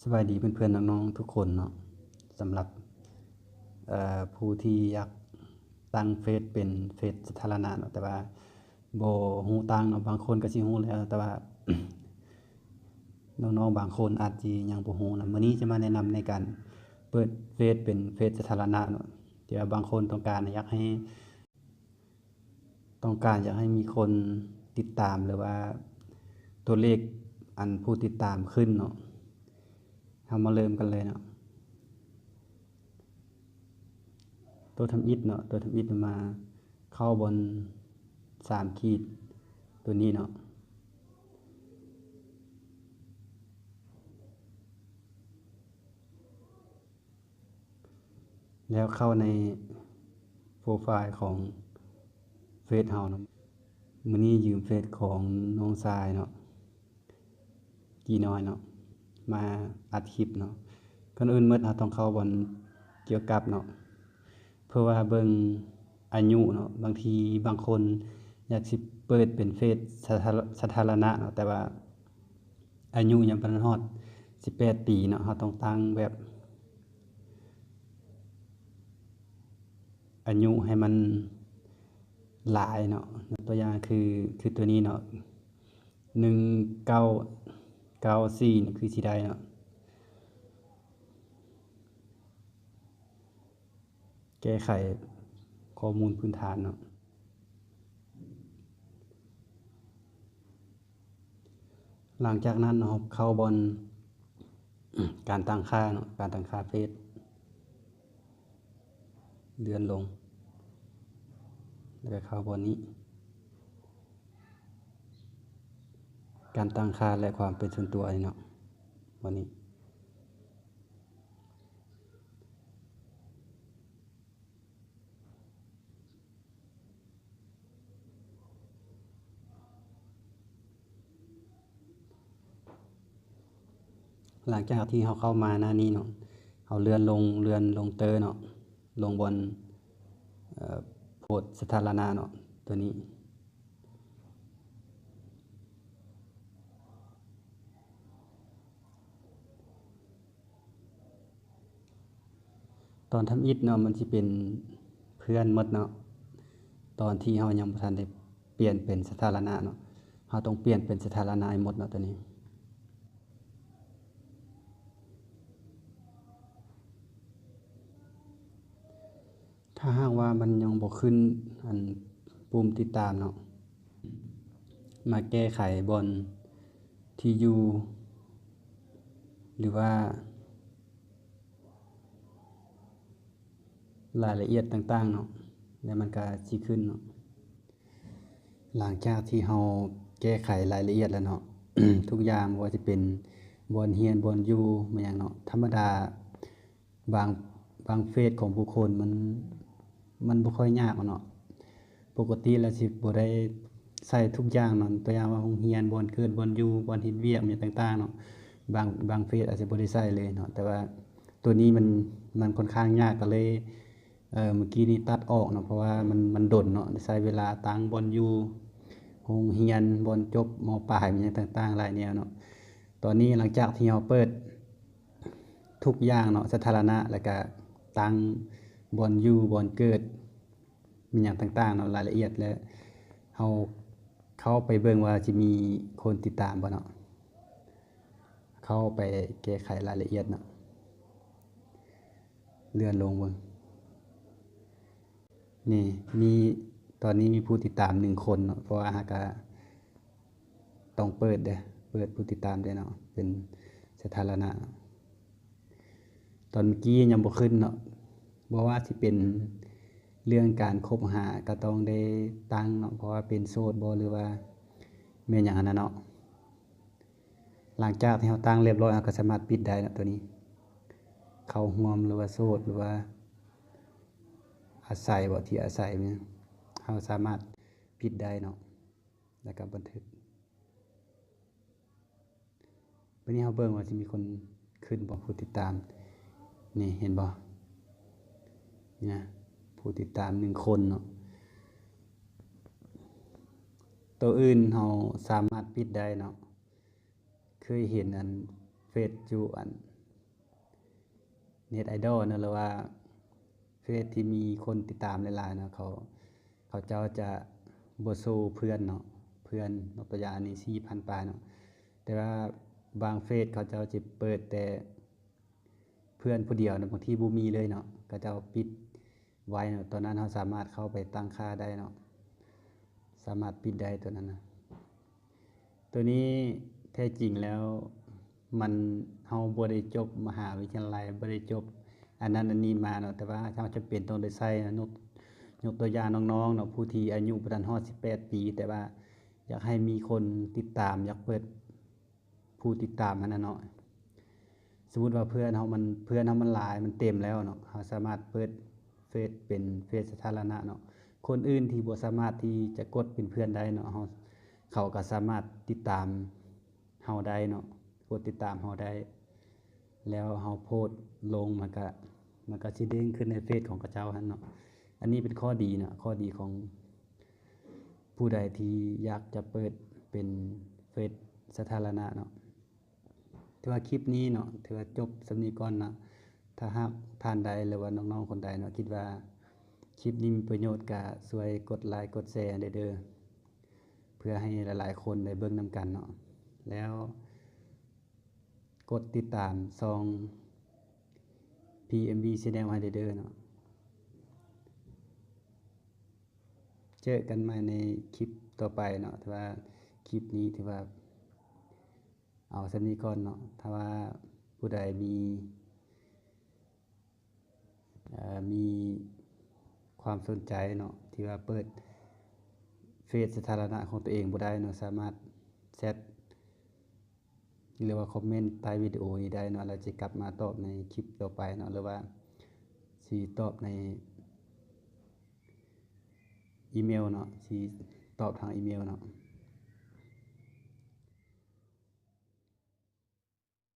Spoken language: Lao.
ສະບາຍດີເພື່ອນໆ ນ້ອງໆ ທຸກຄົນເນາະ. ສຳລັບ ເອີ ຜູ້ທີ່ຢາກຕັ້ງເຟສເປັນເຟສສາທາລະນະເນາະ ແຕ່ວ່າບໍ່ຮູ້ຕັ້ງເນາະ, ບາງຄົນກໍຊິຮູ້ແລ້ວ ແຕ່ວ່າ ນ້ອງໆ ບາງຄົນອາດຊິຍັງບໍ່ຮູ້ນະ. ມື້ນີ້ຈະມາແນະນຳໃນການເປີດເຟສເປັນເຟສສາທາລະນະເນາະ ທີ່ວ່າບາງຄົນຕ້ອງການຢາກໃຫ້ ຕ້ອງການຢາກໃຫ້ມີຄົນຕິດຕາມ ຫຼືວ່າຕົວເລກອັນຜູ້ຕິດຕາມຂຶ້ນເນາະ. ເຮົາມາເລີ່ມກັນເລີຍເນາະ. ຕົວທຳອິດເນາະ, ຕົວທຳອິດມາເຂົ້າບ່ອນສາມຂີດຕົວນີ້ເນາະ. ແລ້ວເຂົ້າໃນໂປຣໄຟລ໌ຂອງເຟສເຮົາເນາະ. ມື້ນີ້ຢືມເຟສຂອງນ້ອງຊາຍເນາະ ກີນ້ອຍເນາະ ມາອັດຄລິບເນາະ. ກ່ອນອື່ນໝົດເຮົາຕ້ອງເຂົ້າບ່ອນກ່ຽວກັບເນາະ ເພື່ອວ່າເບິ່ງອາຍຸເນາະ. ບາງທີບາງຄົນຢາກຊິເປີດເປັນເຟສສາທາລະ ສາທາລະນະເນາະ ແຕ່ວ່າ ອາຍຸຍັງບໍ່ທັນຮອດສິບແປດປີເນາະ, ເຮົາຕ້ອງຕັ້ງແບບອາຍຸໃຫ້ມັນຫຼາຍເນາະ. ຍົກຕົວຢ່າງຄື ຄືຕົວນີ້ເນາະ ໜຶ່ງເກົ້າເກົ້າສີ່ ນີ້ຄືຊິໄດ້ເນາະ. ແກ້ໄຂຂໍ້ມູນພື້ນຖານເນາະ. ຫຼັງຈາກນັ້ນເຮົາເຂົ້າບ່ອນ ການຕັ້ງຄ່າເນາະ, ການຕັ້ງຄ່າເຟສ ເລື່ອນລົງ ແລ້ວກໍເຂົ້າບ່ອນນີ້ ການຕັ້ງຄ່າ ແລະ ຄວາມເປັນສ່ວນຕົວນີ້ເນາະ ບ່ອນນີ້. ຫຼັງຈາກທີ່ເຮົາເຂົ້າມາໜ້ານີ້ເນາະ, ເຮົາເລື່ອນລົງ ເລື່ອນລົງເຕີເນາະ, ລົງບ່ອນ ເອີ ໂພສສາທາລະນະເນາະ ຕົວນີ້. ຕອນທຳອິດເນາະ ມັນຊິເປັນເພື່ອນໝົດເນາະ. ຕອນທີ່ເຮົາຍັງບໍ່ທັນໄດ້ປ່ຽນເປັນສາທາລະນະເນາະ, ເຮົາຕ້ອງປ່ຽນເປັນສາທາລະນະໃຫ້ໝົດເນາະ ຕົວນີ້. ຖ້າຫາກວ່າມັນຍັງບໍ່ຂຶ້ນ ອັນ ປຸ່ມຕິດຕາມເນາະ, ມາແກ້ໄຂບ່ອນທີ່ຢູ່ ຫຼືວ່າລາຍລະອຽດຕ່າງໆເນາະ, ແລ້ວມັນກະຊິຂຶ້ນເນາະ. ຫຼັງຈາກທີ່ເຮົາແກ້ໄຂລາຍລະອຽດແລ້ວເນາະ, ທຸກຢ່າງບໍ່ວ່າຈະເປັນບ່ອນຮຽນ ບ່ອນຢູ່ ແມ່ນຫຍັງເນາະ, ທຳມະດາ ບາງ ບາງເຟສຂອງບຸກຄົນມັນ ມັນບໍ່ຄ່ອຍຍາກເນາະ. ປົກກະຕິແລ້ວຊິບໍ່ໄດ້ໃສ່ທຸກຢ່າງເນາະ, ຕົວຢ່າງວ່າໂຮງຮຽນ, ບ່ອນເກີດ, ບ່ອນຢູ່, ບ່ອນເຮັດວຽກ ຫຍັງຕ່າງໆເນາະ, ບາງ ບາງເຟສອາດຈະບໍ່ໄດ້ໃສ່ເລີຍເນາະ. ແຕ່ວ່າຕົວນີ້ມັນ ມັນຂ້ອນຂ້າງຍາກ ກໍເລີຍ ເອີ ເມື່ອກີ້ນີ້ຕັດອອກເນາະ, ເພາະວ່າມັນ ມັນດົນເນາະ, ໃຊ້ເວລາຕັ້ງບ່ອນຢູ່, ໂຮງຮຽນ, ບ່ອນຈົບ ມ.ປາຍ ຫຍັງຕ່າງໆຫຼາຍແນວເນາະ. ຕອນນີ້ຫຼັງຈາກທີ່ເຮົາເປີດ ທຸກຢ່າງເນາະ ສາທາລະນະ ແລ້ວກະຕັ້ງບ່ອນຢູ່ ບ່ອນເກີດ ມີຫຍັງຕ່າງໆເນາະ ລາຍລະອຽດ ແລະ ເຮົາເຂົ້າໄປເບິ່ງວ່າຊິມີຄົນຕິດຕາມບໍ່ເນາະ. ເຂົ້າໄປແກ້ໄຂລາຍລະອຽດເນາະ, ເລື່ອນລົງເບິ່ງ. ນີ້ມີ ຕອນນີ້ມີຜູ້ຕິດຕາມໜຶ່ງຄົນເນາະ, ເພາະວ່າເຮົາກະຕ້ອງເປີດເດ້ ເປີດຜູ້ຕິດຕາມເດ້ເນາະ ເປັນສາທາລະນະ. ຕອນເມື່ອກີ້ຍັງບໍ່ຂຶ້ນເນາະ, ບໍ່ວ່າຊິເປັນເລື່ອງການຄົບຫາກໍຕ້ອງໄດ້ຕັ້ງເນາະ, ເພາະວ່າເປັນໂສດບໍ່ ຫຼືວ່າແມ່ນຫຍັງຫັ້ນນະເນາະ. ຫຼັງຈາກທີ່ເຮົາຕັ້ງລຽບຮ້ອຍ ເຮົາກໍສາມາດປິດໄດ້ເນາະ ຕົວນີ້ ເຂົ້າຮ່ວມ ຫຼືວ່າໂສດ ຫຼືວ່າອາໄສບໍ ທີ່ອາໄສແມ່ນຫຍັງ ເຮົາສາມາດປິດໄດ້ເນາະ ແລ້ວກໍບັນທຶກ. ບັດນີ້ເຮົາເບິ່ງວ່າຊິມີຄົນຂຶ້ນບໍ່ ຜູ້ຕິດຕາມ ນີ້ເຫັນບໍ່ ນີ້ນະ ຜູ້ຕິດຕາມໜຶ່ງຄົນເນາະ. ໂຕອື່ນເຮົາສາມາດປິດໄດ້ເນາະ. ເຄີຍເຫັນອັນເຟສຢູ່ອັນ ເນັດໄອດອລເນາະ ຫຼືວ່າເຟສທີ່ມີຄົນຕິດຕາມຫຼາຍໆເນາະ ເຂົາ ເຂົາເຈົ້າຈະບໍ່ໂຊເພື່ອນເນາະ ເພື່ອນ ຍົກຕົວຢ່າງອັນນີ້ ສີ່ພັນປາຍເນາະ ແຕ່ວ່າບາງເຟສເຂົາເຈົ້າຈະເປີດແຕ່ເພື່ອນຜູ້ດຽວເນາະ ບາງທີບໍ່ມີເລີຍເນາະ ເຂົາເຈົ້າປິດໄວ້ເນາະ ຕອນນັ້ນເຮົາສາມາດເຂົ້າໄປຕັ້ງຄ່າໄດ້ເນາະ ສາມາດປິດໄດ້ຕົວນັ້ນນະ. ຕົວນີ້ແທ້ຈິງແລ້ວມັນ ເຮົາບໍ່ໄດ້ຈົບມະຫາວິທະຍາໄລ ບໍ່ໄດ້ຈົບອັນນັ້ນອັນນີ້ມາເນາະ ແຕ່ວ່າເຮົາຈຳເປັນຕ້ອງໄດ້ໃຊ້ເນາະ ຍົກ ຍົກຕົວຢ່າງນ້ອງໆເນາະ ຜູ້ທີ່ອາຍຸບໍ່ທັນຮອດສິບແປດປີ ແຕ່ວ່າຢາກໃຫ້ມີຄົນຕິດຕາມ ຢາກເປີດຜູ້ຕິດຕາມຫັ້ນນະເນາະ ສົມມຸດວ່າເພື່ອນເຮົາມັນ ເພື່ອນເຮົາມັນຫຼາຍ ມັນເຕັມແລ້ວເນາະ ເຮົາສາມາດເປີດເຟສເປັນເຟສສາທາລະນະເນາະ ຄົນອື່ນທີ່ບໍ່ສາມາດທີ່ຈະກົດເປັນເພື່ອນໄດ້ເນາະ ເຮົາ ເຂົາກໍສາມາດຕິດຕາມເຮົາໄດ້ເນາະ ກົດຕິດຕາມເຮົາໄດ້ ແລ້ວເຮົາໂພສລົງ ມັນກະ ມັນກະຊິເດ້ງຂຶ້ນໃນເຟສຂອງເຂົາເຈົ້າຫັ້ນເນາະ ອັນນີ້ເປັນຂໍ້ດີເນາະ ຂໍ້ດີຂອງຜູ້ໃດທີ່ຢາກຈະເປີດເປັນເຟສສາທາລະນະເນາະ. ຖືວ່າຄລິບນີ້ເນາະ ຖືວ່າຈົບສ່ຳນີ້ກ່ອນເນາະ ຖ້າຫາກທ່ານໃດ ຫຼືວ່ານ້ອງໆຄົນໃດເນາະ ຄິດວ່າຄລິບນີ້ມີປະໂຫຍດ ກະຊ່ວຍກົດໄລກົດແຊໃຫ້ແດ່ເດີ ເພື່ອໃຫ້ຫຼາຍໆຄົນໄດ້ເບິ່ງນຳກັນເນາະ ແລ້ວກົດຕິດຕາມຊ່ອງ PMB Channel ໃຫ້ແດ່ເດີເນາະ. ເຈີກັນໃໝ່ໃນຄລິບຕໍ່ໄປເນາະ ຖືວ່າຄລິບນີ້ຖືວ່າເອົາສ່ຳນີ້ກ່ອນເນາະ ຖ້າວ່າຜູ້ໃດມີ ເອີ ມີຄວາມສົນໃຈເນາະ ທີ່ວ່າເປີດເຟສສາທາລະນະຂອງຕົວເອງບໍ່ໄດ້ເນາະ ສາມາດແຊັດ ຫຼືວ່າຄອມເມັນໃຕ້ວິດີໂອນີ້ໄດ້ເນາະ ແລ້ວຈະກັບມາຕອບໃນຄລິບຕໍ່ໄປເນາະ ຫຼືວ່າຊິຕອບໃນອີເມວເນາະ ຊິຕອບທາງອີເມວເນາະ.